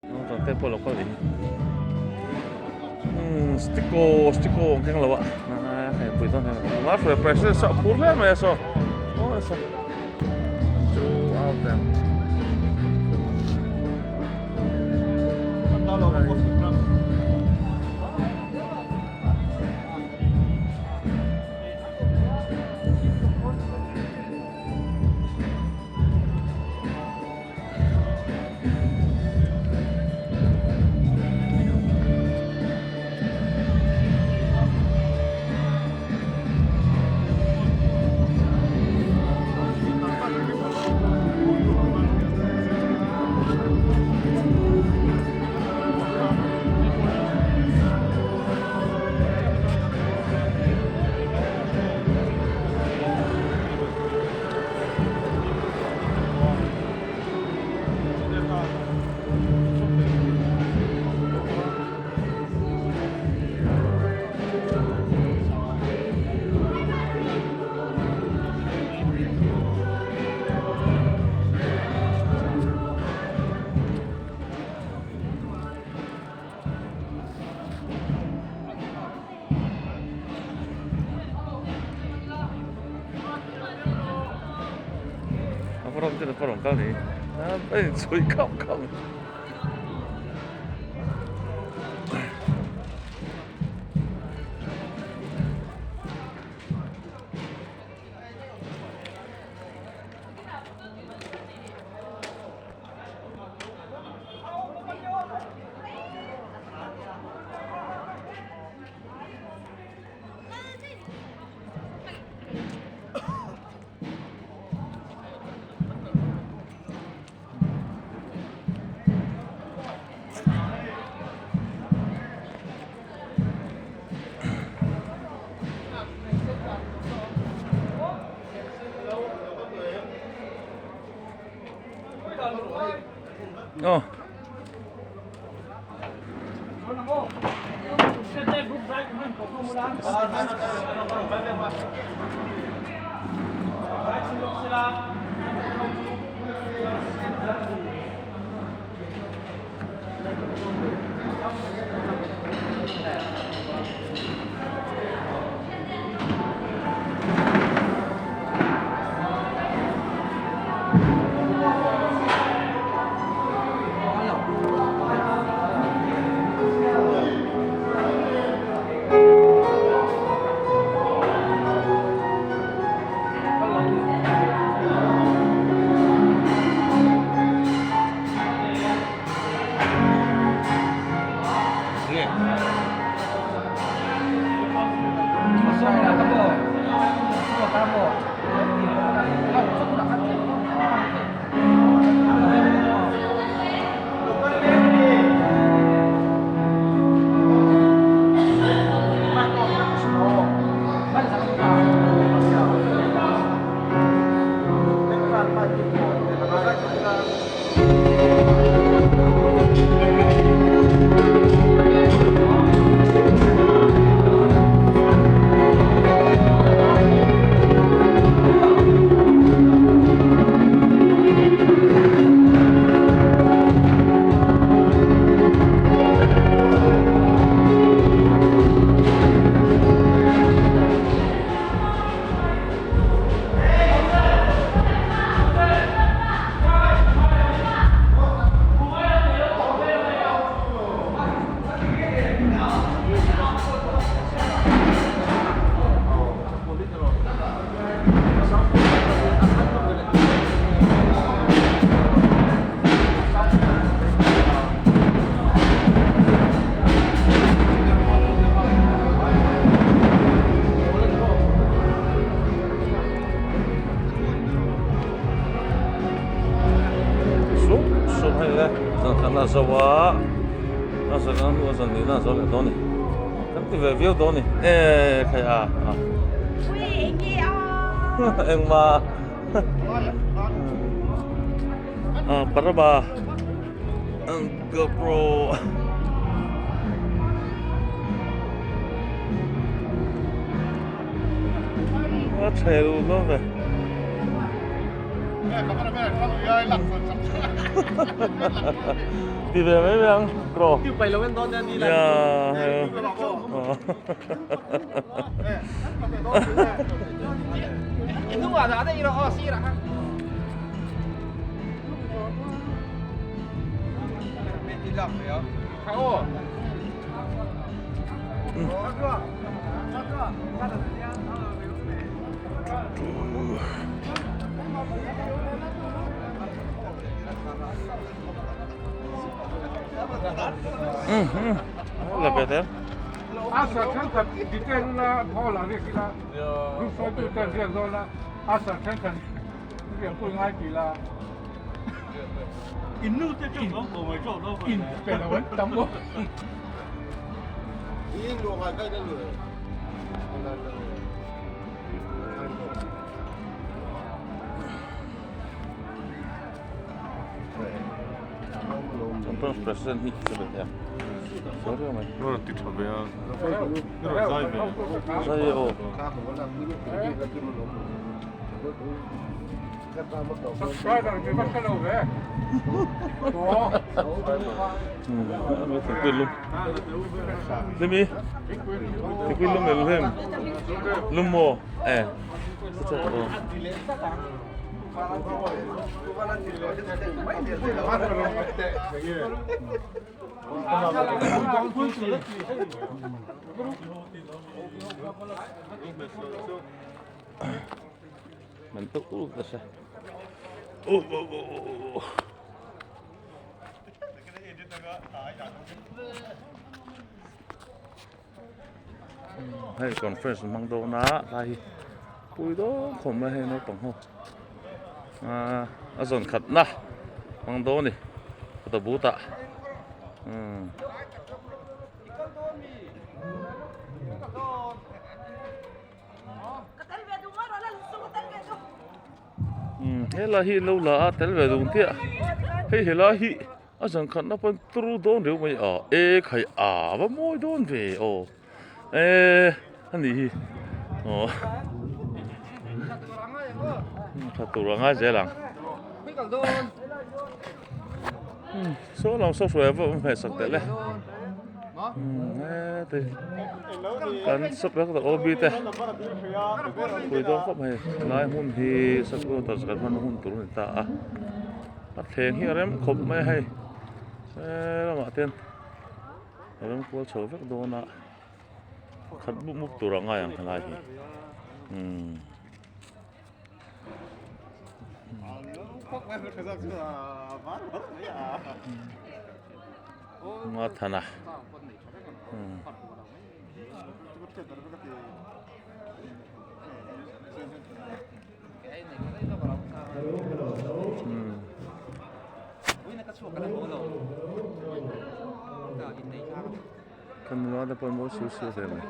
Naupang te pawh lo kal ding. Hmm, stiko, stiko ang keng lo a. Hei pui dawn hei. Ma hruai president sa phur hle mai a so. Oh, so. Chu out there. A rawng te pawh rawn kal ni a inchhuih khauh khauh. Aw. Sup sup hei le zan khatna a zo a a zan a hnu a zan nihna a zo leh dawn a ni kan ti ve viau dawn a ni e khai a a engmah a paraba GoPro a chhel lo ve. Ti ve mai mai ang bro. Ya. La ve te. Conference president hi chu ve a mai. Rawn ti tha ve a, rawn zai ve. Zai e aw. Limi Tikui lum el hlim lum maw e Man tuk uk ta se. Oh oh oh oh. Hei conference hmang dawn a tlai hi pui dawn khawp mai hei naupang ho ahh a zawn khat na hmang dawn a ni photo booth ah umm. Helai hi lo la a tel ve dun chiah hei helai hi a zan khatna pawn turu dawn riau mai a e khai a va mawi dawn ve aw e a nih hi aw tha tur a ngai zel ang saw lam saw hruai a va awm hmeh sak telh e. Heti kan sap tak OB te pui dawn khawp mai lai hmun hi sakawt ah kan hman hun tur a ni ta a a thleng hi a rem khawp mai a hei he lamah te a rem kual chho vek dawn a khat mup mup tur a ngai ang helai hi umm. Ngathana Kan nula te pawh an mawi siu siu hle mai.